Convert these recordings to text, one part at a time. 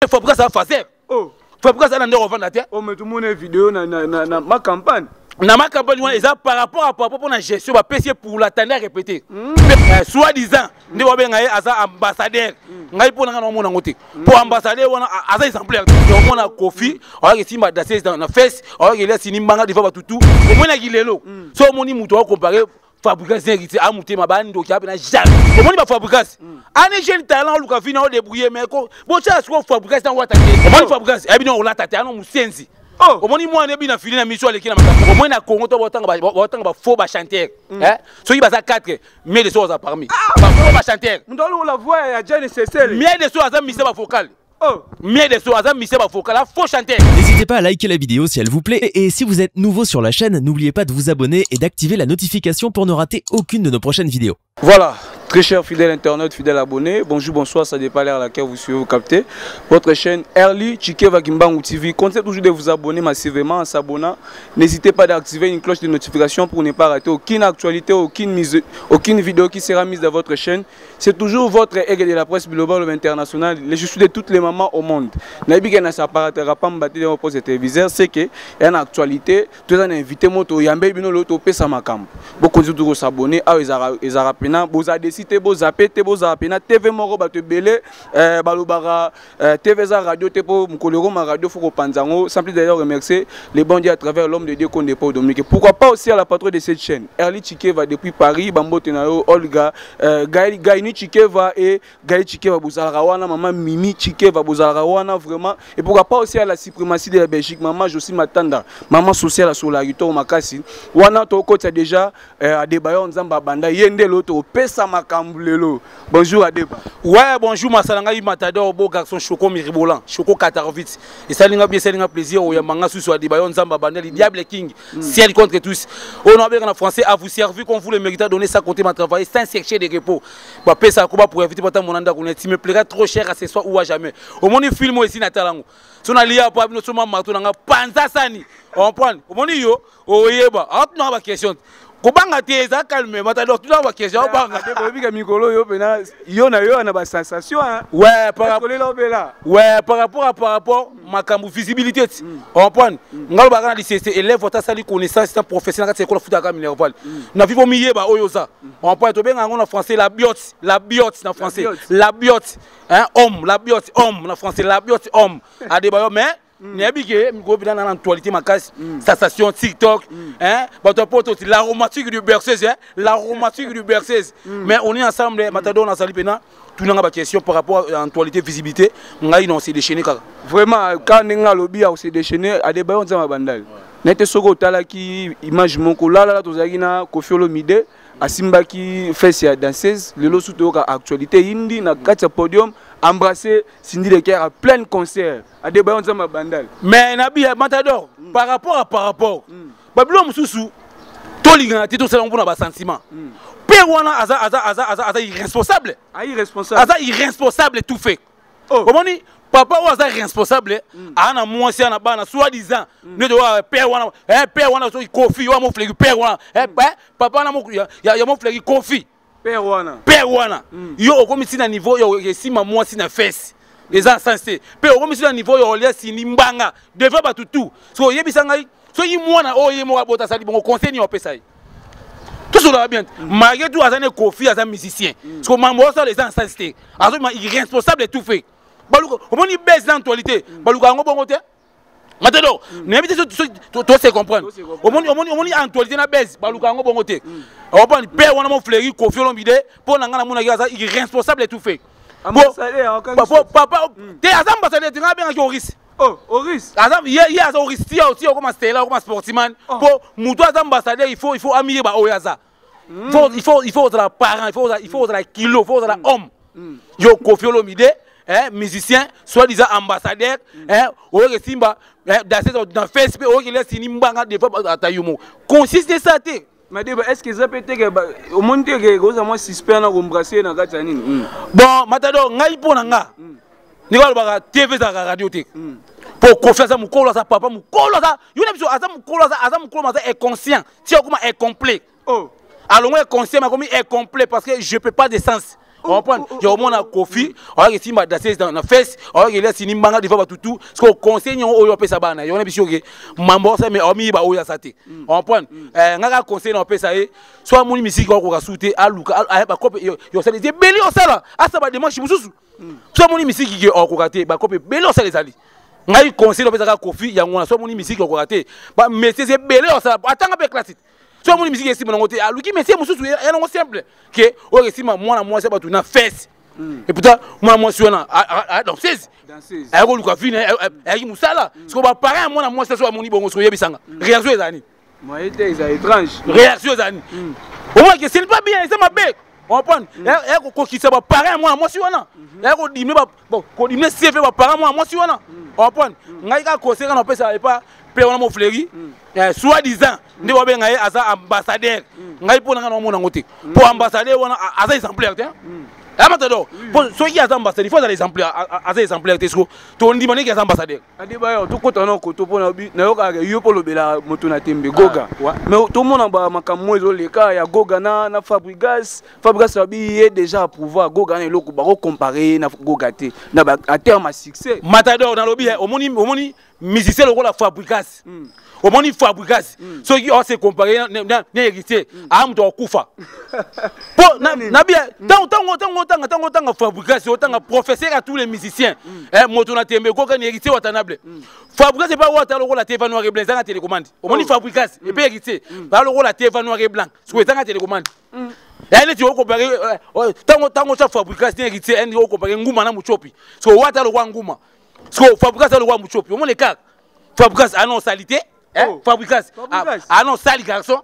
Fabrice aza faser. Oh. Fabrice aza na ndeko ovanda te. Oh, mais tout le monde vidéo na ma campagne. Na ma campagne wana eza par rapport à par rapport na gestion bapesi ye pour l'attendre à répéter. Soit disant nde babenga ye aza ambassadeur. Ngai mpo na ngai naomona yango te. Mpo ambassadeur wana aza exemplaire. Omona Kofi, ayaki simba danseuse na fesse, ayaki elia sini mbanga devant bato tout. Omonaki lelo. So omoni moto akompare Fabricas héritier a mutema ba ndoki apena jamais. Omoni ba Fabricas. Ani jeune talent oluka vina o débrouiller mais ko botia siko Fabricas na wata te. Omoni Fabricas ayebi na olata te ano musenzi. Oh. Omoni mwana ebi na fili na miso aleki na makambo. Omoni na Congo to botanga ba faux ba chanteur. Hein? Soki baza 4, mieux de so parmi. Ba faux ba chanteur. Ndolo la voix ya Jenny Cecile. Mieux de so aza mise ba vocal. Oh. Mieux de so aza mise ba vocal, faux chanteur. N'hésitez pas à liker la vidéo si elle vous plaît et si vous êtes nouveau sur la chaîne, n'oubliez pas de vous abonner et d'activer la notification pour ne rater aucune de nos prochaines vidéos. Voilà, très cher fidèle internaute, fidèle abonné, bonjour, bonsoir, ça dépend l'heure à laquelle vous suivez, vous captez. Votre chaîne Erli Tshikeva Kimbangu TV. Comptez toujours de vous abonner massivement en s'abonnant. N'hésitez pas d'activer une cloche de notification pour ne pas rater aucune actualité, aucune vidéo qui sera mise dans votre chaîne. C'est toujours votre aigle de la presse globale internationale, le chouchou de toutes les mamans au monde. Nayebi ke na s'apparatera pas mbatté dans poste téléviseur, c'est que y a une actualité, tout un invité moto yambe bino loto pesa makambo. Beaucoup de gens s'abonner, ah ezara pena, boza décider, boza pété, boza pena TV moko bato belé, balobara, TV za radio te po mkolero ma radio faut kopanzango, sans plus d'ailleurs remercier les bons dieux à travers l'homme de Dieu qu'on dépose Dominique. Pourquoi pas aussi à la patronne de cette chaîne, Erli Tshikeva depuis Paris, Bambote nayo, Olga, Gaël, Gaïni Tshikeva et Gaël Tshikeva bozalaka wana, maman Mimi Tshikeva bozalaka wana vraiment. Et pourquoi pas aussi à la suprématie de la Belgique, maman Josie Matanda, maman sociale sur la Rito Makasi. Wana to kota déjà Adebayo Nzamba Banda yende loto pesa makambo lelo. Bonjour Adeba. Ouais, bonjour Masalanga Matador, beau garçon Choco Miribolan, Choco Katarovitz. Et ça linga bien, ça linga plaisir oya manga susu Adebayo Nzamba Banda, le diable king, ciel contre tous. On a bien en français à vous servir comme vous le méritez, donner ça côté ma travailler sans chercher de repos. Ba pesa ko ba pour éviter pata monanda ko tu me plairas trop cher à ce soir ou à jamais. Au moni film ici na talango. So na lia pa bino so ma marteau nanga panza sani. On prend. Au moni yo oyeba. Ah non ba question. Kobanga te eza calme matador tu ba question obanga. Te boyebi ka mikolo yo pena yo na yo na ba sensation hein. Ouais, par Est-ce que lelo bela. Ouais, par rapport à par rapport makambo visibilité. On prend. Ngalo ba kana lycée élève ota sali connaissance c'est un professionnel ka école futa ka minerval. Na vivo miye ba oyo za. On prend to benga ngo na français la biote, la biote na français. La biote, hein homme, la biote homme na français la biote homme. Adebayo mais nayebi ke mikolo mpenza na actualité makasi, sensation TikTok, hein, bato ya poto, l'aromatique du berceuse, hein, l'aromatique du berceuse. Mais on est ensemble, Matador, nazali mpena tunanga baquestion par rapport à actualité visibilité ngai na se déchaîner kaka. Vraiment ka ndenge alobi ya se déchaîner Adebayo Nzamba Bandal nete soki otalaki image moko lalala tozalaki na Koffi Olomide asimbaki fesse ya danseuse lelo su toyoka actualité yindi na kati ya podium embrasser Cindy Le Cœur à plein concert Adebayo Nzamba Bandal. Mais nabi ya Matador, par rapport à par rapport babilo mosusu tolingana te tosala mpona basentiment mpe wana aza aza aza aza aza irresponsable. Ah, irresponsable. Aza irresponsable tout fait. Oh. Omoni papa oyo aza responsable, aa na mwasi ana bana soi disant neti oyo père wana, eh, père wana soki Kofi oyo amofleki père wana, eh, eh, papa wana ya mofleki Kofi. Père wana. Père wana. Yo okomi si na niveau yo esima mwasi na fesse. Eza sens te. Pe okomi si na niveau yo olia sini mbanga devant bato tout. So oyebisa ngai soki mwana oyo ye moko abota asali bongo conseil nini opesa ye? Tout bien. Malgré tout aza ne Kofi aza musicien. Parce que mambo osala eza sens te. Azo ma irresponsable tout fait. Baluka omoni baisse dans actualité. Baluka yango bongo te. Matelo, nayebi te to se comprendre. Omoni omoni omoni actualité na baisse baluka yango bongo te. Opani père wana mo fleuri Koffi Olomide po na nga na monaki aza irresponsable tout fait. Ambassadeur, Po papa te aza ambassadeur te nga bengaki Oris. Oh, Oris. Aza ye ye aza Oris tia tia okoma Stella okoma sportiman. Po mutu aza ambassadeur il faut amiye ba oyo aza. Il faut ozala parent, il faut ozala kilo, il faut ozala homme. Yo Koffi Olomide, hein, musicien, soi-disant ambassadeur, hein, oyo simba, hein, dans Facebook oyo kele sini mbanga des fois ata yo mo. Consiste ça te. Madeba, est-ce que ça peut être au monde que oza moi suspect na embrasser na kati ya nini? Bon, Matador, ngai po na nga. Ndenge balobaka TV ezalaka radio te. Po Koffi aza mokolo, aza papa mokolo, aza yo na biso aza mokolo, aza mokolo, aza inconscient. Ti akoma incomplet. Oh. Alongo inconscient, mais akomi incomplet parce que je peux pas de sens. Comprendre ya omona Kofi ayaki simba danseuse na fesse, ayaki elia sini mbanga devant bato tout. Siko conseil yango oyo apesa bana yo na biso ke mambo osala, mais aomiyiba oyo aza te. Comprendre nga kaka conseil na opesa ye, so amoni misiki akoka su te, aluka bakope yosala eza ebele, osala asala badémarche mosusu. So amoni misiki ke akoka te, bakope ebele osala ezali. Ngai conseil na opesaka Kofi yango wana: so amoni misiki akoka te, bamétier eza ebele osala, atanga mpe classe. So amoni misiki esima nango te, aluki métier mosusu ya nango simple ke oyo esima mwana mwasi ya bato na fesse. Et pourtant mwana mwasi wana danseuse, ayaki koluka vie, ayaki mosala. Siko baparent ya mwana mwasi so amoni bongo, siko oyebisanga réaction ezala nini? Moyen te, eza étrange. Réaction ezala nini? Omoni ke ce n'est pas bien, eza mabe. Comprendre ya kokokisa baparent ya mwana mwasi wana, ya kodiminuer CV baparent mwana mwasi wana. Comprendre, ngai kaka conseil kaka na opesa epa mpe wana Mofleri, soit disant nde babenga ye aza ambassadeur. Ngai mpo na ngai naomona yango te, mpo ambassadeur wana aza exemplaire te. Amatador, mpo soki aza ambassadeur, il faut azala exemplaire. Aza exemplaire te. Siko tondima ndenge aza ambassadeur. Adebayo, tokɔta na koto mpona nayokaka yo mpo olobela moto na tembe Goga, mais tomona bamakambo ezoleka ya Goga na Fabrigas. Fabrigas babi ye déjà approuva Goga na eloko bakocompare ye na Goga te na en terme ya succès. Matador, nalobi omoni musicien lokola Fabrigas, omoni Fabrigas soki ose compare na Héritier, aa moto akufa. Mpo nabia ntango otanga Fabrigas, otanga professeur ya tous les musiciens, moto na tembe ekoka ni Héritier Watanabe. Fabrigas epa wata lokola teva noir et blanc ezanga télécommande. Omoni Fabrigas epe Héritier baa lokola teva noir et blanc, soki ezanga télécommande, ya neti okompare ntango otya Fabrigas ni Héritier, endi okompare nguma na muchopi. Soki wata lokola nguma, siko Fabrigas alokola muchopi. Omoni kaka Fabrigas ana osali te. Fabrigas ana osali garçon,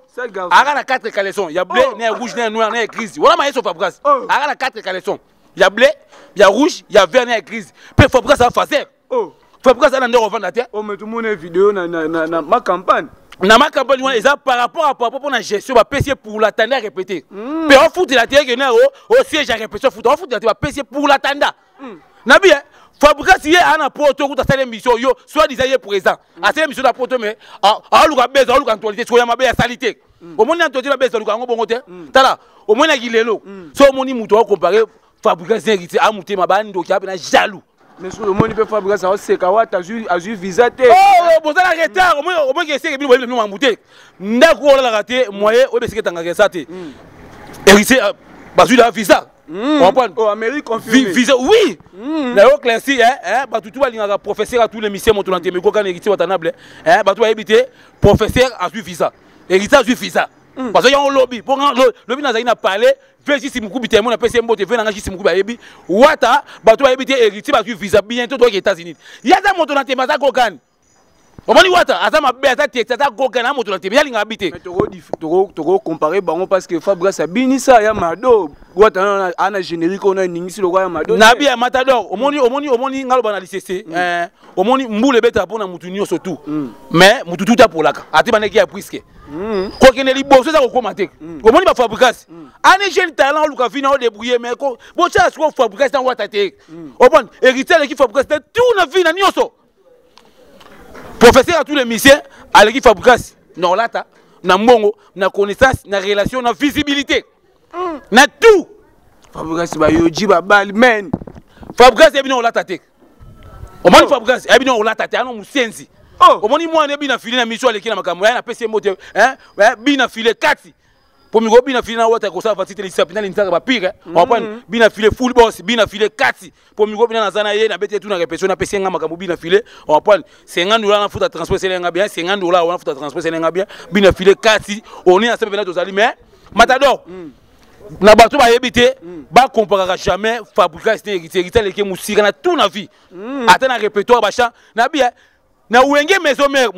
aka na 4 caleçon ya bleu, na ya rouge, na ya noir, na ya grise. Wana mayeso Fabrigas aka na 4 caleçon ya bleu, ya rouge, ya vert, na ya grise. Mpe Fabrigas aza faser. Fabrigas ana ndeko ovanda te. Mais tomona video na ma campagne. Na ma campagne wana eza par rapport à par rapport mpona gestion bapesi ye pour la tanda répété. Mpe ofutela te ekende au siège ya répétition, futa ofutela te, bapesi ye pour la tanda. Nabi Fabrigas ye ana poto kuta asali émission yo soit disant ye présent, asali émission na poto, mais aluka beza, aluka actualité. Sikoyo ya mabe asali te. Omoni actualité na beza, aluka yango bongo te. Tala, omonaki lelo so omoni moto akompare Fabrigas na Héritier, amutema bandoki ape na jaloux. Mais soki omoni mpe Fabrigas aoseka wata azwi visa te. Boza na retard. Omoki eseke bino boyebi bino mambu te. Ndako oyo olalaka te, moyen oyebi eseke etangaka eza te. Héritier bazwi la visa. Comprendre? Oh, Amérique confirmé. Visa, oui. Na yo classique, hein, bato tu balingaka professeur à tous les missions, moto na tembe koka na Héritier Watanabe, hein, bato bayebi te professeur azwi visa. Héritier azwi visa. Parce que yango lobi, po lobi nazali na palais, ve Jisi Mukubi temo na pesi mbote, ve nanga Jisi Mukubi ayebi. Wata, bato bayebi te Héritier bazwi visa bientôt toki États-Unis. Yaza moto na tembe aza kokani. Omoni wata aza mabe, aza tete, aza goga na moto na tembe yalingaka bi te. Tokocompare bango parce que Fabrigas abinisa ya Mado, wata ana générique oyo eningisi lokwa ya Mado. Nabi ya Matador, omoni nga loba na lisese, omoni mbula ebetaka mpona mutu nyonso tu, mais mutu tu tapolaka ate bandeki ya puisque kokende liboso eza kokóma te. Omoni baFabrigas ane jeune talent, oluka vi na odébrouiller, mais botyala sikoyo Fabrigas na wata te. Omoni Héritier aleki Fabrigas te tout na vi na nyonso. Professeur à tous les musiciens aleki Fabrigas na olata, na mbongo, na connaissance, na relation, na visibilité, na tout. Fabrigas bayoji babali men. Fabrigas yebi na olata te. Omoni Fabrigas yebi na olata te, ano mosenzi. Omoni mwana yebi na file na miso aleki na makambo ya napesi ye mbote bina file kati po miko bina file na wata kosala fati te lisapi na linsaka bapire. Comprendre, bina file full boss, bina file kati po miko bina naza na ye na bete tu na répétition, na pesi nga makambo. Bina file, comprendre, 50 $ na futa transport esele nga bien, 50 $ wana futa transport esele nga bien. Bina file kati oni na sembe na tozali. Mais Matador, na bato bayebi te, bakomparaka jamais Fabrigas te Héritier. Héritier aleki mosika na tout na vie, ata na répertoire bachan na bi na Wenge Maison Mère.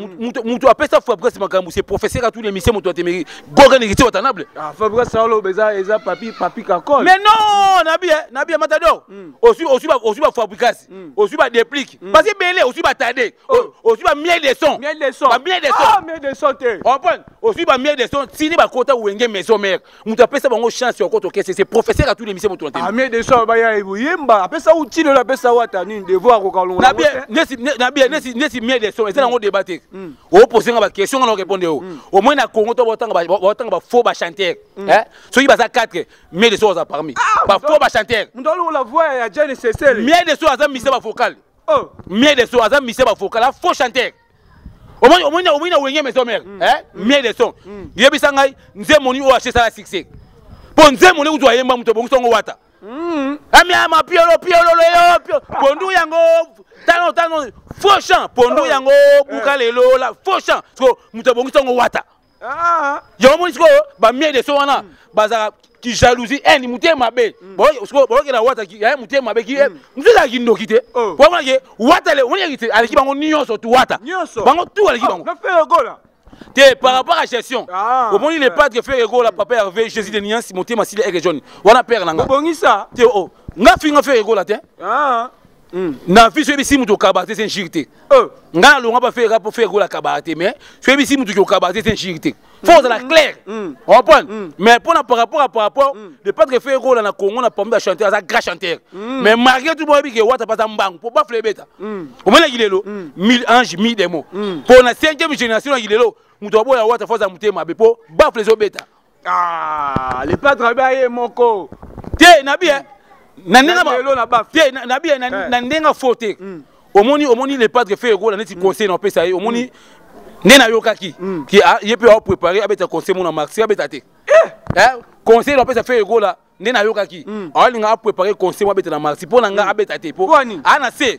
Mutu apesa Fabrice makambo, c'est professeur à tous les missions, moto atemeri Gogan, Héritier Watanabe. Ah, Fabrice aloba eza papi kakol. Mais non, nabi nabi Matador, osui ba Fabrice, osui ba Déplique, parce que belé osui ba Tade, osui ba Miel de Son. Miel de Son. Ba Miel de Son. Ah, Miel de Son te. Comprendre, osui ba Miel de Son tini ba kota Wenge Maison Mère, mutu apesa bango chance ya kota okese, c'est professeur à tous les missions, moto atemeri. Ah, Miel de Son baya yemba apesa utile, apesa wata nini devoir kokalongola. Nabi nesi nabi nesi nesi. Miel de Son, eza nango débat te. Opose nga baquestion, nga na répondre yo. Au moins na Congo to botanga bafaux bachanteur, soki baza 4, Miel de Son aza parmi bafaux bachanteur. Moto alokola voix ya Jane Sesele. Miel de Son aza mise bavocal. Miel de Son aza mise bavocal, a faux chanteur. Omoni, omoni, omoni na Wenge Maison Mère, Miel de Son, yebisa ngai nzembo nini oyo achesala succès? Mpo nzembo nde kutu ayemba, moto abongisi yango Wata. Amiama piolo piolo leyo pio pondu yango tano tano, faux chant. Pondu yango buka lelo la, faux chant. Siko moto abongisi yango Wata. Yango moni sikoyo baMiel de Son wana bazalaka ki jalousie, haine, motema mabe. Sikoyo boyokela Wata motema mabe, ki mosu ezalaka kindoki te. Po amonake Wata le omonaki te, aleki bango nyonso tu. Wata bango tu aleki bango te par rapport à gestion. Omoni le padre Ferre Gola, papa Hervé, Jésus de Niance, motema sili eke jaune wana, père nanga. Bobongisa. Te, o nga finga Ferre Gola te. Na vi soyebi si moto okabaka te, se injure te. Nga nalonga pa Ferre po Ferre Gola akabaka te, mais soyebi si moto ki okabaka te, se injure te. Faut ozala clair, comprendre. Mais mpona par rapport le padre Ferre Gola na Congo, na parmi bachanteur, aza grand chanteur. Mais malgré tout, boyebi ke Wata mpe aza mbangu po baffle ebeta. Omonaki lelo mille ange mille démon mpo na cinquième génération naki lelo, moto aboya Wata faut aza motema mabe, mpo baffle ezobeta. Ah, le padre abe aye moko. Te, nabi na ndenge lelo na baffle. Te, nabi na ndenge fo te. Omoni le padre Ferre Gola, neti conseil na opesa ye, omoni nde nayokaki ki ye mpe aopréparé abeta conseil mona maxi abeta te. Conseil na opesa Ferre Gola, nde nayokaki aolinga apréparé conseil mo abeta na maxi. Mpo na nga, abeta te, po aa na se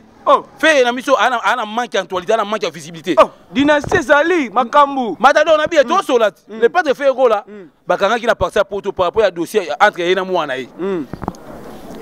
Ferre na biso aa na manque ya actualité, aa na manque ya visibilité. Dynastie ezali makambo. Matador na biye tosola. Le padre Ferre Gola, bakangaki na parti ya Poto par rapport ya dossier entre ye na mwana ye,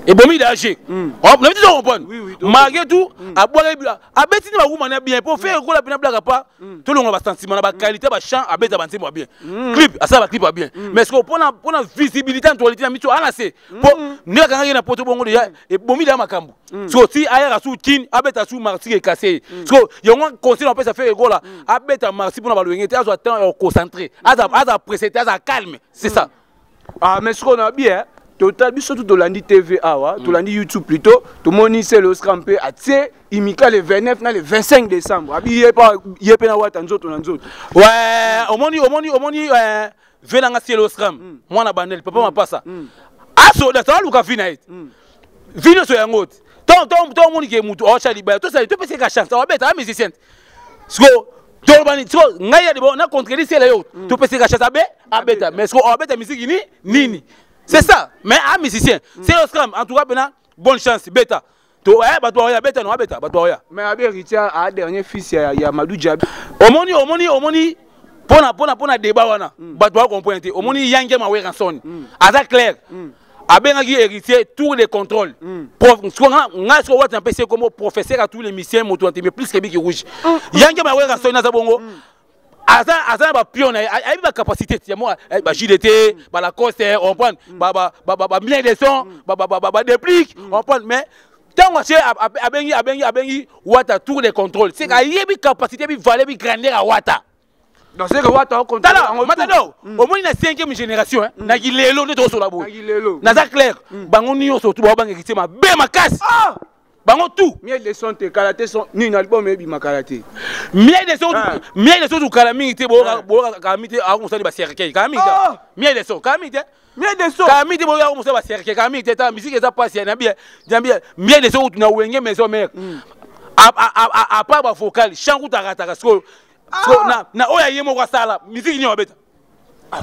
ebomi danger. Na biso comprendre. Malgré tout, abwaki, abeti nde bakuma na bien, po Ferre Gola mpena blaka pa tolongola basentiment na baqualité, bachant, abeta banzembo ya bien, clip, asala baclip ya bien. Mais ce mpona visibilité, actualité na miso ana se, po nde bakangaki na Poto bongo deja ebomi deya makambo. Siko ti ayaka su Kine, abeta su Martyrs, ekase ye. Siko yango conseil na opesa Ferre Gola, abeta Martyrs mpona balwenge te, azwa temps ya koconcentre, aza pressé te, aza calme, c'est ça. Ah, mais sikoyo na bien total, biso tu tolandi TV awa, tolandi YouTube plutôt, tomoni Celeo Oscar mpe atie imika le 29 na le 25 décembre, abi ye mpe na Wata nzoto na nzoto. Ouais, omoni ve nanga Celeo Oscar, mwana bandeli papa mapasa, asoda sa aluka vi na ye, vi nyonso yango te. To omoni ke mutu aotya libaya, tosali, topesi ka chance, awabeta a musicien. Siko tolobani, siko ngai ya libo na contredit Celeo yo, topesi ka chance abe abeta, mais siko abeta musique ni nini? C'est ça. Mais un musicien, c'est Oscar, en tout cas pena bonne chance, beta to bato oya beta no abeta bato oya. Mais abe héritier a dernier fils ya Madou Diaby. Omoni mpona débat wana, bato bacomprendre te. Omoni yange mawera soni aza clair, abengaki héritier tour de contrôle. Ngai siko Wata napesi ye kombo professeur à tous les musiciens, moto antime plus que biki rouge. Yange mawera soni aza bongo, aza na bapion na ye, ayebi bacapacité ya mo baJDT, balacoste, comprendre, baMiel de Son, baDéplick, comprendre. Mais ntango asie abengi Wata tour de contrôle, c'est ayebi capacité, bi valeur, bi grandeur ya Wata. Donc c'est que Wata Tala Matador, omoni na cinquième génération naki lelo nde tokosola boye, naza clair, bango nyonso tu baobanga héritier mabe makasi, bango tout. Miel de Son te, kala te, son nini, album ebima kala te. Miel de Son, Miel de Son tu kala mingi te, boyoka kala mingi te, akosali bacercueil kala mingi te. Miel de Son kala mingi te. Miel de Son kala mingi te, boyoka akosali bacercueil kala mingi te. Ta musique eza pasi na bien na Miel de Son na Wenge Maison Mère, à part bavocal, chant kuta akataka. Sikoyo na oyo aye moko asala musique nini abeta?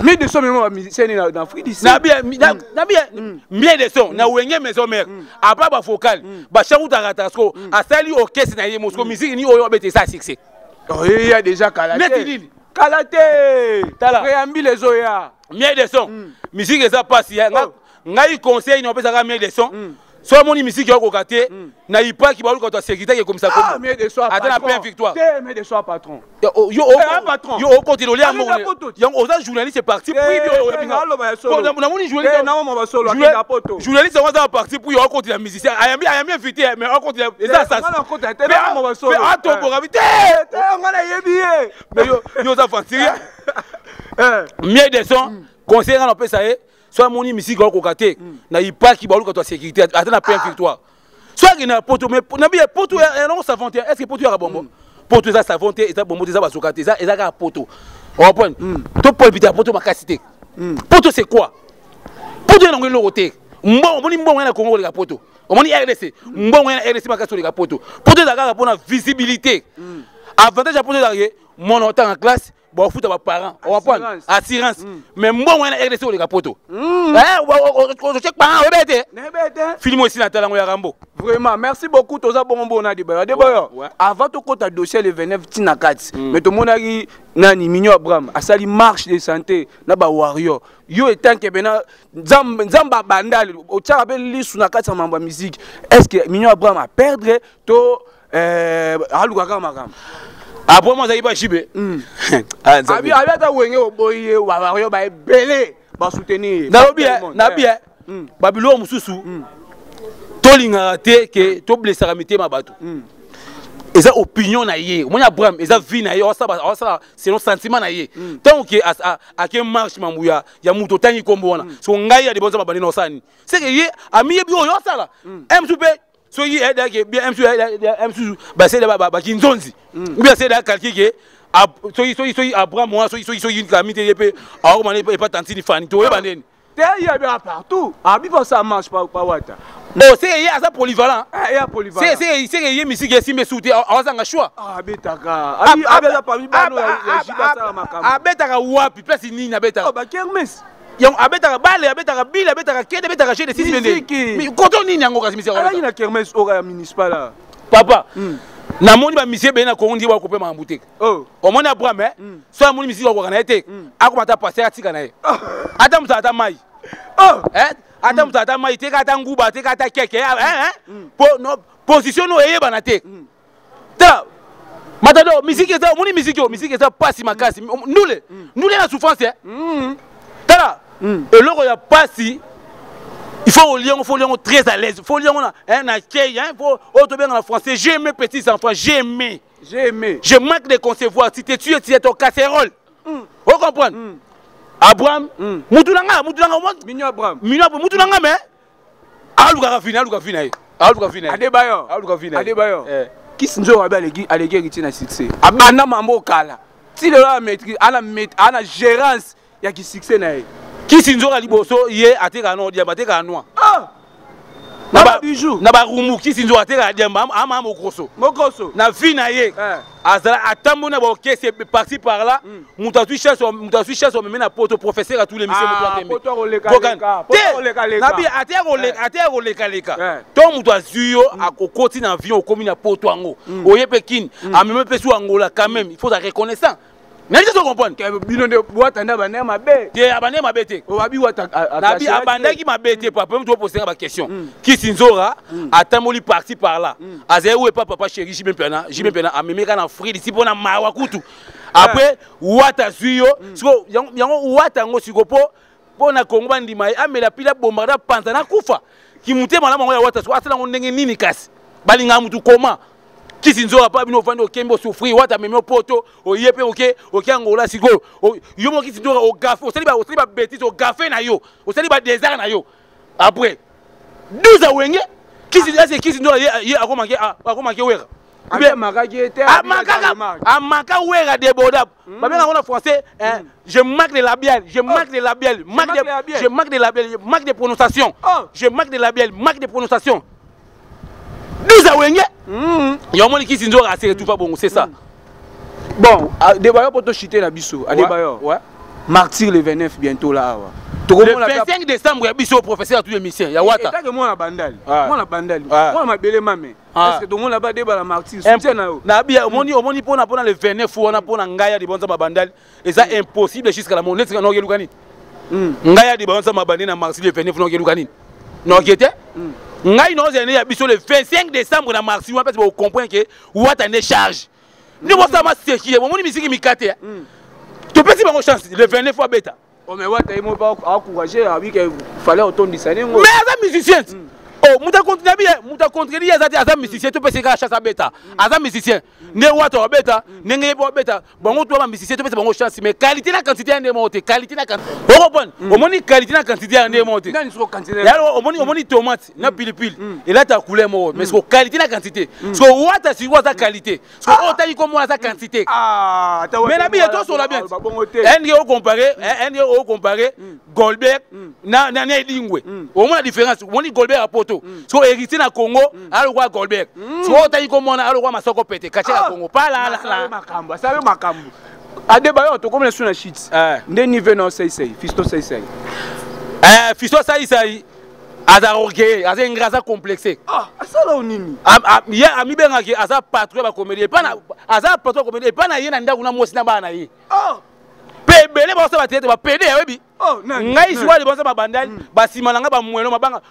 Miel de Son memo bamusicien na Afrique du Sud. Na bien Miel de Son na Wenge Maison Mère, à part bavocal, bachant kuta akataka. Sikoyo asali orchestre na ye moko, sikoyo musique nini oyo abeta esa succès? Oya déjà kala te. Neti nini? Kala te. Tala. Préambule ezoya. Miel de Son, musique eza pasi. Ngai conseil na opesaka Miel de Son, so amoni musique okoka te na ipaki, baluka to sécurité ekomisa ata na plein victoire. Te, Miel de Son patron. Yo okotela olia yango, oza journaliste parti. Namoni journaliste yango aza parti puis okotela musicien, ayambi invité, mais okotela eza atomboka bi te. Nga nayebi ye. Mais yo oza aventurier. Miel de Son, conseil nga na opesa ye, so amoni musique okoka te na ipaki, baluka to ya sécurité ata na plein victoire, so akende na Poto. Mais na biya Poto yango savante, est ce que Poto yaka bombo? Poto eza savon te, eza bombo te, eza bazoka te, eza kaka poto. Ocomprendre? Topolpita ya poto makasi te. Poto, c'est quoi? Poto yango eloko te. Mbongo, omoni mbongo ya na Congo koleka poto. Omoni RDC, mbongo ya na RDC makasi koleka poto. Poto eza kaka mpona visibilité. Avantage ya poto ezalaka mwana otanga classe, bafuta baparent, ocomprendre, assurance. Mais mbongo ya na RDC koleka poto. Ocheck parent oyebe te film esi na tala yango ya Rambo. Vraiment, merci beaucoup. Toza bongo bona Adebayo. Adebayo, avant tokota dossier le 29 ntina kati, mais tomonaki nani, Mignon Abraham asali marche de santé na bawarrior. Yo etanke bena Nzambe abandali, otiaka mpe lisu na kati ya mambo ya musique, est ce que Mignon Abraham aperdre to aluka kaka makambo? Abraham azalaki bajibe. Abi ata Wenge oboyi ye, bawarrior baebele basoutenir. Nalobi nabi babiloko mosusu tolingaka te ke toblesaka mitema bato. Eza opinion na ye. Omoni Abraham, eza vie na ye, aosala selon sentiment na ye. Ntango ke ake marche, mambu ya moto otangi nkombo wana, so ngai ya libonza babandi na osala nini? Seke ye amiyebi oyo osala mosusu mpe soki edake bien mosusu basele bakinzonzi ou bien asele akalki ke soki Abraham wana, soki kami te, ye mpe aokomana epa tantini Fani, toyeba ndeni. Te, ye abi partout, abi mpo ça marche pa wata. Oh, c'est ye aza polyvalent. Ye polyvalent. C'est ye misiki esimbe su te, awazanga choix. Abetaka, abi aza parmi bano ya jiba, asala makambo. Abetaka wapi? Place nini abetaka? Bakermesse. Yango abetaka bale, abetaka bile, abetaka kede, abetaka jeu de six bende koto nini yango kasi misiki. Alaki na kermesse oyo ya municipal. Papa, namoni bamisie ebele na Kongo ndi bakope makambo te. Omoni Abraham, so amoni misiki akoka na ye te, akoma ata paster, atika na ye ata moto, ata mai, ata moto, ata mai teka, ata nguba teka, ata keke po position no eyebana te. Ta matado misiki eza, omoni misiki oyo, misiki eza pasi makasi. Ndule ndule na souffrance. Tala, eloko ya pasi, il faut oliango, faut oliango très à l'aise, faut oliango na kei, faut oyo tobenga na français: j'ai aimé petits enfants, j'ai aimé. J'ai aimé. Je manque de concevoir. Si tu es tu es ton casserole. Vous comprenez? Abraham, mutu nanga, mutu nanga. Mignon Abraham. Mignon Abraham, mutu nanga mais aluka fina, aluka fina. Aluka fina. Adebayo. Aluka fina. Adebayo. Eh. Kisi nzo abi aleki aleki héritier na succès. Abanda mambo kala. Ti lelo a maîtrise, ana ana gérance ya ki succès na ye. Kisi nzoka liboso ye atekaka no diamba, atekaka noir. Ah! Na bijou. Na barumu, kisi nzoka atekaka diamba ama mokoso. Mokoso. Na vie na ye. Azala atamboli na baorchestre parci par là. Moto azwi chance, moto azwi chance omemi na poto, professeur à tous les musiciens, moto akembe. Nabi ateya kolekaleka. To moto azwi yo, akokoti na avion, okomi na poto yango. Oye mpe kini, amemi mpe su Angola quand même, il faut être reconnaissant. Nayebi te, comprendre. Bino nde wata nde abandaki mabe. Te, abandaki mabe te. Obabi wata. Nabi abandaki mabe te. Papa, moto oposenga baquestion, Kisi Nzora atamboli parti par là, azali oyo epa papa chéri JB Mpiana. JB Mpiana amemeka na Afrique d'ici mpo na mawa kutu. Après wata azwi yo siko yango, wata yango siko mpo na Kongo bandima ye, amela pila, bombarda, panza na kufa kimutema na bango ya wata. Siko asala yango ndenge nini? Kasi balingaka mutu koma Kisi Nzoka pa bino ofandi, okembi, osouffrir, wata amemi opoto, oye mpe oke Angola. Sikoyo yo moko Kisi Nzoka ogafe, osali babêtises, ogafe na yo, osali badésert na yo après 12 awenge. Kisi ese Kisi Nzoka ye akomaki Wera. Amaka Wera débordable, babenga yango na français: je manque de labial, je manque de labial, je manque de labial, je manque de prononciation, je manque de labial, manque de prononciation. 12 awenge ya omoni Kisi Nzoka ase retrouva bongo, c'est ça. Bon, Adebayo, po tochite na biso, Adebayo, martyr le 29 bientôt là awa. Le 25 décembre ya biso, professeur ya tous les musiciens ya wata. Etake mwana Bandali, mwana Bandali, mwana mabele mame, est ce que tomona badeba la martyr, soutien na yo? Nabi omoni mpona le 29 wana, mpona ngai ya libonza babandali, eza impossible jusqu'à la mort. Neti naokeluka nini? Ngai ya libonza mabandi na martyr le 29, naokeluka nini? Naoke te. Ngai naozela nde ya biso le 25 décembre na martyr wana, mpesi bocomprendre ke wata nde charge nde bosala maseki. Bomoni misiki mikate, topesi bango chance le 29 abeta. Oh, mais wata ye moko encouragé abi ke fallait otondisa nengo. Mais aza musicien. Oh, moto acontinue bien, moto acontinue ye aza te, aza musicien, topesa kaka chance abeta. Aza musicien nde wata abeta, ndenge ye mpo abeta bango to ba musicien, topesa bango chance, mais qualité na quantité ya nde moko te. Qualité na quantité, okomprendre? Omoni, qualité na quantité ya nde moko te. Nani soko quantité? Yalo, omoni tomate na pilipili elata couleur moko, mais siko qualité na quantité, siko wata siko aza qualité, siko oyo otali komona aza quantité. Ah, ata mais na biye tosola bien. Babongo te. Ndenge ocompare, ndenge ocompare Goldberg na Edingwe, omona différence. Omoni Goldberg ya poto, so héritier na Congo alokwa Goldberg, so otali komona alokwa masoko pete katie ya Congo palalala. Makambo asali, makambo Adebayo, tokomi na su na shit. Nde niveau na Saisai, Fisto Saisai. Fisto Saisai aza orgueilleux, aza ingrat, aza complexé. Ah, asala o nini? Ye amibengaki aza patron ya bacomédie, epa aza patron ya comédie, epa na ye na ndako na mwasi na bana na ye. Mpe ebele baosala bateatre bapede, oyebi. Oh, nani? Ngai sikoyo liboso babandali basima na ngai bamwelo mabanga.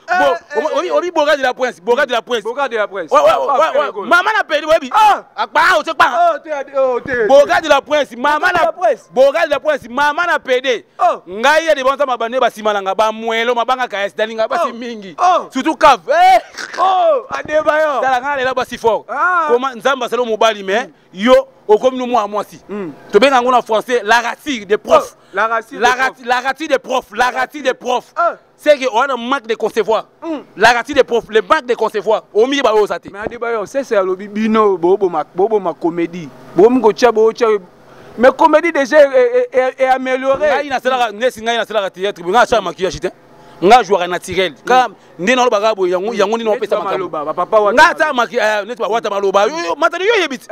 Obi Boga de la Prince, Boga de la Prince. Boga de la Presse. Ouais, mama na pedi, oyebi. Akpa otie kpa. Oh, te, oh, te. Boga de la Prince, mama de na la Presse. Boga de la Prince, mama na pede. Ngai ya liboso mabande basima na ngai bamwelo mabanga kayasi dalinga basi mingi. Surtout cave. Oh, Adebayo. Tala ngai lela basi fort. Koma Nzambe asala mobali, mais yo okomi no mwana mwasi. Tobenga yango na français la rature des profs. Oh, la rature la des profs. La rature des profs, la rature des profs. C'est que on a un manque de concevoir. La rature des profs, le manque de concevoir. Omi ba oza te. Mais Adebayo, c'est alobi bino boboma comédie, bomi kotia, botia, mais comédie déjà est améliorée. Ngai nasalaka nesi, ngai nasalaka théâtre, ngai asala maquillage te, ngai jouaka naturel. Ka nde nalobaka boye, yango nde naopesa Neti ba makambo. maloba, ba papa Wata. Ngai ata neti bawata maloba yo matani, yo oyebi ti.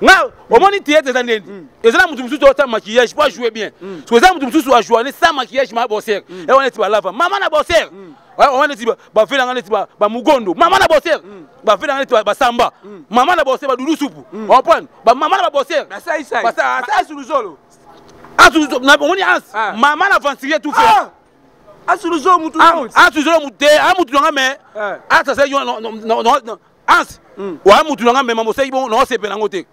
Nga omoni théâtre eza ndeni, eza na motu mosusu ota maquillage po ajoue bien, so eza motu mosusu ajoue sans maquillage ma bosser ewa neti balava mama na bosser owa neti bavelanga neti bamugondo mama na bosser, bavelanga neti basamba mama na bosser, badudu supu, comprendre, bamama na baboser. Basaisai. Asuluzolo. Omoni ans mama na aventurier tout fait. Ah, Asuluzolo mutu nao. Ans tozolo mutu te, a mutu nanga, mais ans asali yo ans oya mutu nanga, mais mamosaki bongo naosepela yango te.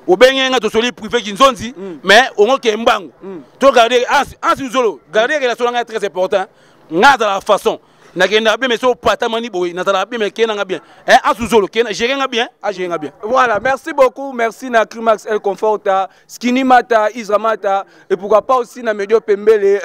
Obenge nga tosoli privé kinzonzi, mais ongoke mbangu to garder ans nzolo, garder relation nanga très important. Nga azala façon nakendaka bien, mais so opatamani boye nazalaka bien, mais kende nanga bien. Ans nzolo kende gérer nga bien, agérer nga bien. Voilà, merci beaucoup. Merci na Crimax El Conforta, Skinny Mata, Isra Mata, et pourquoi pas aussi na Medio Pembele,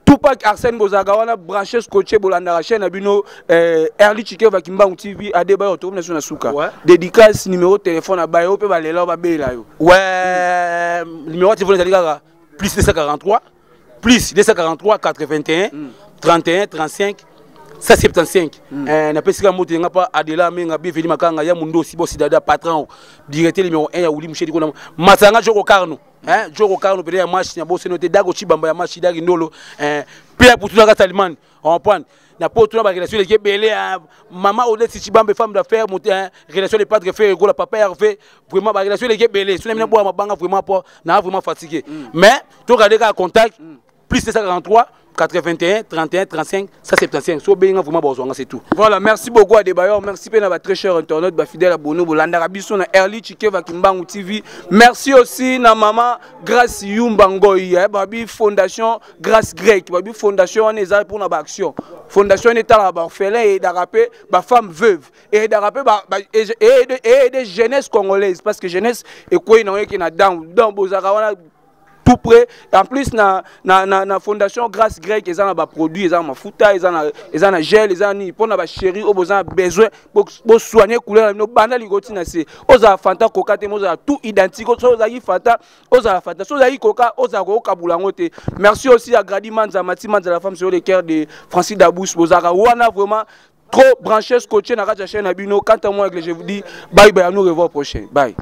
Tupac Arsène Bozaga wana branché scotché bolanda la chaîne abino Erli Chikeva Kimbangu TV Adebayo to na suka. Dédicace, numéro de téléphone à bayo pe balela ba bela yo. Ouais, numéro de téléphone ezali kaka plus 243, plus 243 81 31 35 175. Napesika moto nga pa Adela Menga, bienvenu Makanga ya Mundosi Bosi Dada patron directeur numéro 1 ya Wuli Mushedi kona Masanga Joko Karno, hein, Joko Karno pele ya match ya bosi note Dago Chibamba ya match Dagi Ndolo, hein, pe pour tout la Salimane on prend na po tuna ba relation eleki ebele, hein, mama Odette Chibambe femme d'affaires moto, hein, relation de padre frère Gola papa Hervé, vraiment ba relation eleki ebele sona mina boya mabanga vraiment po na vraiment fatigué, mais to garder ka contact plus 243 81 31 35 175, so benga vraiment bozwanga, c'est tout. Voilà, merci beaucoup Adebayor, merci pe na ba très cher internaute, ba fidèle abonné bolandaka biso na Erli Chikeva Kimbangu TV. Merci aussi na maman Grâce Yumba Ngoy, eh, babi Fondation Grâce Grecque, babi fondation wana eza pour na ba action. Fondation wana etala ba orphelin et aidaka pe ba femme veuve et aidaka pe ba et aider jeunesse congolaise parce que jeunesse ekoyi na oyeki na down. Donc bozaka wana tout près. En plus na fondation Grâce Grecque eza na ba produit, eza na mafuta, eza na gel, eza ni pona ba chéri oyo boza na besoin bo soigner couleur na bino banda likoti na se. Ozala Fanta Coca te, ozala tout identique, so ozalaki Fanta, ozala Fanta, so ozalaki Coca, ozala kokabula yango te. Merci aussi à Grady Manza, Mati Manza, la femme sur le cœur de Francis Dabous, bozalaka wana vraiment trop branché, scotché na kati ya chaîne na bino. Quant à moi, je vous dis bye bye, à nous revoir prochain. Bye.